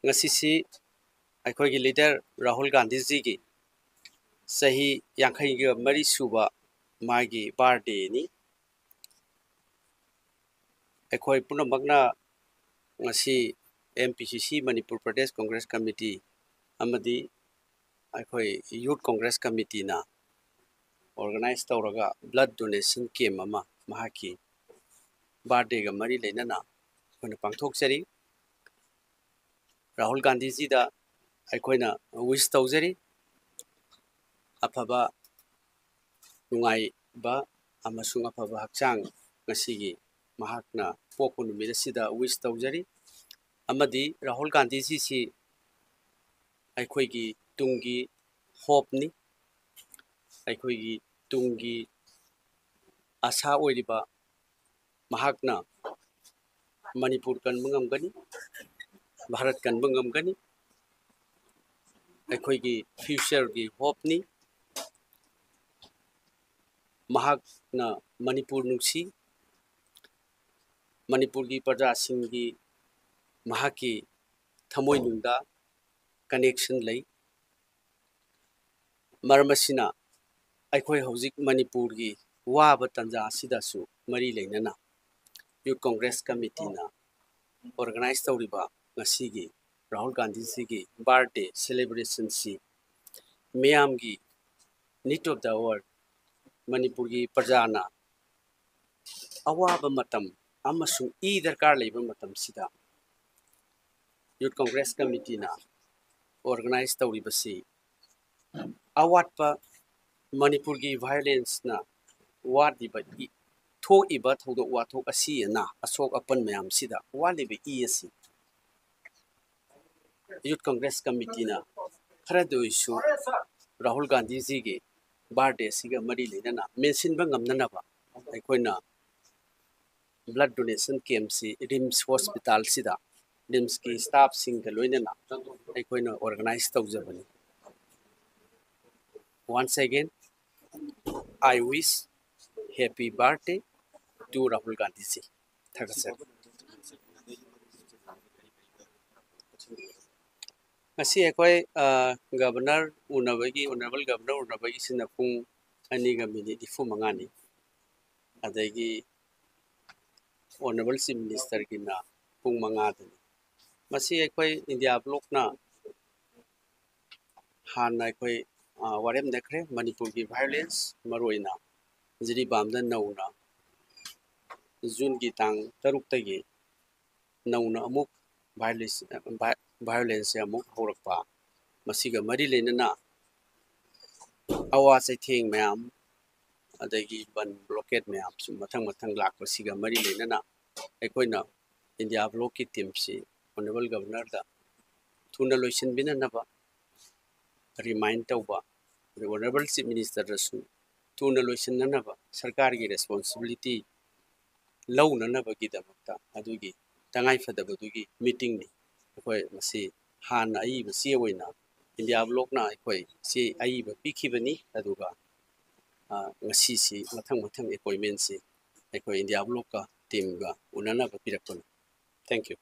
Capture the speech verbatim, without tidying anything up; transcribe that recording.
ꯉꯁꯤꯁꯤ ꯑꯩꯈꯣꯏꯒꯤ ꯂꯤꯗꯔ ꯔꯥꯍꯨꯜ ꯒꯥꯟꯙꯤꯖꯤꯒꯤ ꯆꯍꯤ ꯌꯥꯡꯈꯩꯒ ꯃꯔꯤ ꯁꯨꯕ ꯃꯥꯒꯤ ꯕꯥꯔꯗꯦꯅꯤ꯫ ꯑꯩꯈꯣꯏ ꯄꯨꯝꯅꯃꯛꯅ ꯉꯁꯤ ꯑꯦꯝ ꯄꯤ ꯁꯤ ꯁꯤ, ꯃꯅꯤꯄꯨꯔ ꯄ꯭ꯔꯗꯦꯁ ꯀꯣꯡꯒ꯭ꯔꯦꯁ ꯀꯃꯤꯇꯤ, ꯑꯃꯗꯤ ꯑꯩꯈꯣꯏ ꯌꯨꯠ ꯀꯣꯡꯒ꯭ꯔꯦꯁ ꯀꯃꯤꯇꯤꯅ ꯑꯣꯔꯒꯅꯥꯏꯖ ꯇꯧꯔꯒ ꯕ꯭ꯂꯗ ꯗꯣꯅꯦꯁꯟ ꯀꯦꯝ ꯑꯃ ꯃꯍꯥꯛꯀꯤ ꯕꯥꯔꯗꯦꯒ ꯃꯔꯤ ꯂꯩꯅꯅ ꯑꯩꯈꯣꯏꯅ ꯄꯥꯡꯊꯣꯛꯆꯔꯤ꯫ ꯔꯥꯍꯨꯜ ꯒꯥꯟꯙꯤꯖꯤꯗ ꯑꯩꯈꯣꯏꯅ ꯋꯤꯁ ꯇꯧꯖꯔꯤ, ꯑꯐꯕ, ꯅꯨꯡꯉꯥꯏꯕ ꯑꯃꯁꯨꯡ ꯑꯐꯕ ꯍꯛꯆꯥꯡ ꯉꯁꯤꯒꯤ ꯃꯍꯥꯛꯅ ꯄꯣꯛꯄ ꯅꯨꯃꯤꯠ ꯑꯁꯤꯗ ꯋꯤꯁ ꯇꯧꯖꯔꯤ꯫ ꯑꯃꯗꯤ ꯔꯥꯍꯨꯜ ꯒꯥꯟꯙꯤꯖꯤꯁꯤ ꯑꯩꯈꯣꯏꯒꯤ ꯇꯨꯡꯒꯤ ꯍꯣꯞꯅꯤ, ꯑꯩꯈꯣꯏꯒꯤ ꯇꯨꯡꯒꯤ ꯑꯁꯥ ꯑꯣꯏꯔꯤꯕ ꯃꯍꯥꯛꯅ ꯃꯅꯤꯄꯨꯔ ꯀꯟꯕ ꯉꯝꯒꯅꯤ, ꯚꯥꯔꯠ ꯀꯟꯕ ꯉꯝꯒꯅꯤ, ꯑꯩꯈꯣꯏꯒꯤ ꯐ꯭ꯌꯨꯆꯔꯒꯤ ꯍꯣꯞꯅꯤ꯫ ꯃꯍꯥꯛꯅ ꯃꯅꯤꯄꯨꯔ ꯅꯨꯡꯁꯤ, ꯃꯅꯤꯄꯨꯔꯒꯤ ꯄ꯭ꯔꯖꯥꯁꯤꯡꯒꯤ ꯃꯍꯥꯛꯀꯤ ꯊꯃꯣꯏꯅꯨꯡꯗ ꯀꯅꯦꯛꯁꯟ ꯂꯩ꯫ ꯃꯔꯝ ꯑꯁꯤꯅ ꯑꯩꯈꯣꯏ ꯍꯧꯖꯤꯛ ꯃꯅꯤꯄꯨꯔꯒꯤ ꯋꯥꯕ ꯇꯥꯟꯖꯥ ꯑꯁꯤꯗꯁꯨ ꯃꯔꯤ ꯂꯩꯅꯅ ꯌꯨꯠ ꯀꯣꯡꯒ꯭ꯔꯦꯁ ꯀꯃꯤꯇꯤꯅ ꯑꯣꯔꯒꯅꯥꯏꯖ ꯇꯧꯔꯤꯕ ꯉꯁꯤꯒꯤ ꯔꯥꯍꯨꯜ ꯒꯥꯟꯙꯤꯖꯤꯒꯤ ꯕꯥꯔꯗꯦ ꯁꯦꯂꯦꯕ꯭ꯔꯦꯁꯟꯁꯤ ꯃꯤꯌꯥꯝꯒꯤ need of the hour, ꯃꯅꯤꯄꯨꯔꯒꯤ ꯄ꯭ꯔꯖꯥꯅ ꯑꯋꯥꯕ ꯃꯇꯝ ꯑꯃꯁꯨꯡ ꯏ ꯗꯔꯀꯥꯔ ꯂꯩꯕ ꯃꯇꯝꯁꯤꯗ ꯌꯨꯠ ꯀꯣꯡꯒ꯭ꯔꯦꯁ ꯀꯃꯤꯇꯤꯅ ꯑꯣꯔꯒꯅꯥꯏꯖ ꯇꯧꯔꯤꯕꯁꯤ ꯑꯋꯥꯠꯄ, ꯃꯅꯤꯄꯨꯔꯒꯤ ꯚꯥꯏꯑꯣꯂꯦꯟꯁꯅ ꯋꯥꯠꯂꯤꯕ ꯏ, ꯊꯣꯛꯏꯕ ꯊꯧꯗꯣꯛ ꯋꯥꯊꯣꯛ ꯑꯁꯤ ꯑꯅꯥ, ꯑꯁꯣꯛ ꯑꯄꯟ ꯃꯌꯥꯝꯁꯤꯗ ꯋꯥꯠꯂꯤꯕ ꯏ ꯑꯁꯤ ꯌꯨꯠ ꯀꯣꯡꯒ꯭ꯔꯦꯁ ꯀꯃꯤꯇꯤꯅ ꯈꯔꯗ ꯑꯣꯏꯁꯨ ꯔꯥꯍꯨꯜ ꯒꯥꯟꯙꯤꯖꯤꯒꯤ ꯕꯥꯔꯗꯦ ꯑꯁꯤꯒ ꯃꯔꯤ ꯂꯩꯅꯅ ꯃꯦꯟꯁꯤꯟꯕ ꯉꯝꯅꯅꯕ ꯑꯩꯈꯣꯏꯅ ꯕ꯭ꯂꯗ ꯗꯣꯅꯦꯁꯟ ꯀꯦꯝꯁꯤ ꯔꯤꯝꯁ ꯍꯣꯁꯄꯤꯇꯥꯜꯁꯤꯗ ꯔꯤꯝꯁꯀꯤ ꯁ꯭ꯇꯥꯐꯁꯤꯡꯒ ꯂꯣꯏꯅꯅ ꯑꯩꯈꯣꯏꯅ ꯑꯣꯔꯒꯅꯥꯏꯖ ꯇꯧꯖꯕꯅꯤ꯫ Once again, I wish happy birthday to Rahul Gandhi ji. ꯊꯥꯒꯠꯆꯔꯤ꯫ ꯉꯁꯤ ꯑꯩꯈꯣꯏ ꯒꯕꯔꯅꯔ ꯎꯅꯕꯒꯤ, ꯑꯣꯅꯔꯦꯕꯜ ꯒꯕꯔꯅꯔ ꯎꯅꯕꯒꯤꯁꯤꯅ ꯄꯨꯡ ꯑꯅꯤꯒ ꯃꯤꯅꯤꯠ ꯅꯤꯐꯨ ꯃꯉꯥꯅꯤ꯫ ꯑꯗꯒꯤ ꯑꯣꯅꯔꯦꯕꯜ ꯆꯤꯐ ꯃꯤꯅꯤꯁꯇꯔꯒꯤꯅ ꯄꯨꯡ ꯃꯉꯥꯗꯅꯤ꯫ ꯃꯁꯤ ꯑꯩꯈꯣꯏ ꯏꯟꯗꯤꯌꯥ ꯕ꯭ꯂꯣꯛꯅ ꯍꯥꯟꯅ ꯑꯩꯈꯣꯏ ꯋꯥꯔꯦꯞꯅꯈ꯭ꯔꯦ꯫ ꯃꯅꯤꯄꯨꯔꯒꯤ ꯚꯥꯏꯑꯣꯂꯦꯟꯁ, ꯃꯔꯨꯑꯣꯏꯅ ꯖꯤꯔꯤꯕꯥꯝꯗ ꯅꯧꯅ ꯖꯨꯟꯒꯤ ꯇꯥꯡ ꯇꯔꯨꯛꯇꯒꯤ ꯅꯧꯅ ꯑꯃꯨꯛ ꯚꯥꯏꯑꯣꯂꯦꯟꯁ, ꯚꯥꯏꯑꯣꯂꯦꯟꯁꯁꯦ ꯑꯃꯨꯛ ꯍꯧꯔꯛꯄ, ꯃꯁꯤꯒ ꯃꯔꯤ ꯂꯩꯅꯅ ꯑꯋꯥ ꯆꯩꯊꯦꯡ ꯃꯌꯥꯝ, ꯑꯗꯒꯤ ꯕꯟ ꯕ꯭ꯂꯣꯀꯦꯠ ꯃꯌꯥꯝ ꯁꯨꯝ ꯃꯊꯪ ꯃꯊꯪ ꯂꯥꯛꯄꯁꯤꯒ ꯃꯔꯤ ꯂꯩꯅꯅ ꯑꯩꯈꯣꯏꯅ ꯏꯟꯗꯤꯌꯥ ꯕ꯭ꯂꯣꯛꯀꯤ ꯇꯤꯝꯁꯤ ꯑꯣꯅꯔꯦꯕꯜ ꯒꯕꯔꯅꯔꯗ ꯊꯨꯅ ꯂꯣꯏꯁꯤꯟꯕꯤꯅꯅꯕ ꯔꯤꯃꯥꯏꯟ ꯇꯧꯕ, ꯑꯗꯩ ꯑꯣꯅꯔꯦꯕꯜ ꯆꯤꯐ ꯃꯤꯅꯤꯁꯇꯔꯗꯁꯨ ꯊꯨꯅ ꯂꯣꯏꯁꯤꯟꯅꯅꯕ ꯁꯔꯀꯥꯔꯒꯤ ꯔꯦꯁꯄꯣꯟꯁꯤꯕꯤꯂꯤꯇꯤ ꯂꯧꯅꯅꯕꯒꯤꯗꯃꯛꯇ ꯑꯗꯨꯒꯤ ꯇꯉꯥꯏꯐꯗꯕꯗꯨꯒꯤ ꯃꯤꯇꯤꯡꯅꯤ꯫ ꯑꯩꯈꯣꯏ ꯃꯁꯤ ꯍꯥꯟꯅ ꯑꯏꯕ ꯆꯦ ꯑꯣꯏꯅ ꯏꯟꯗꯤꯌꯥ ꯕ꯭ꯂꯣꯛꯅ ꯑꯩꯈꯣꯏ ꯆꯦ ꯑꯏꯕ ꯄꯤꯈꯤꯕꯅꯤ, ꯑꯗꯨꯒ ꯉꯁꯤꯁꯤ ꯃꯊꯪ ꯃꯊꯪ ꯑꯦꯄꯣꯏꯟꯃꯦꯟꯁꯤ ꯑꯩꯈꯣꯏ ꯏꯟꯗꯤꯌꯥ ꯕ꯭ꯂꯣꯛꯀ ꯇꯤꯝꯒ ꯎꯅꯅꯕ ꯄꯤꯔꯛꯄꯅꯤ꯫ Thank you꯫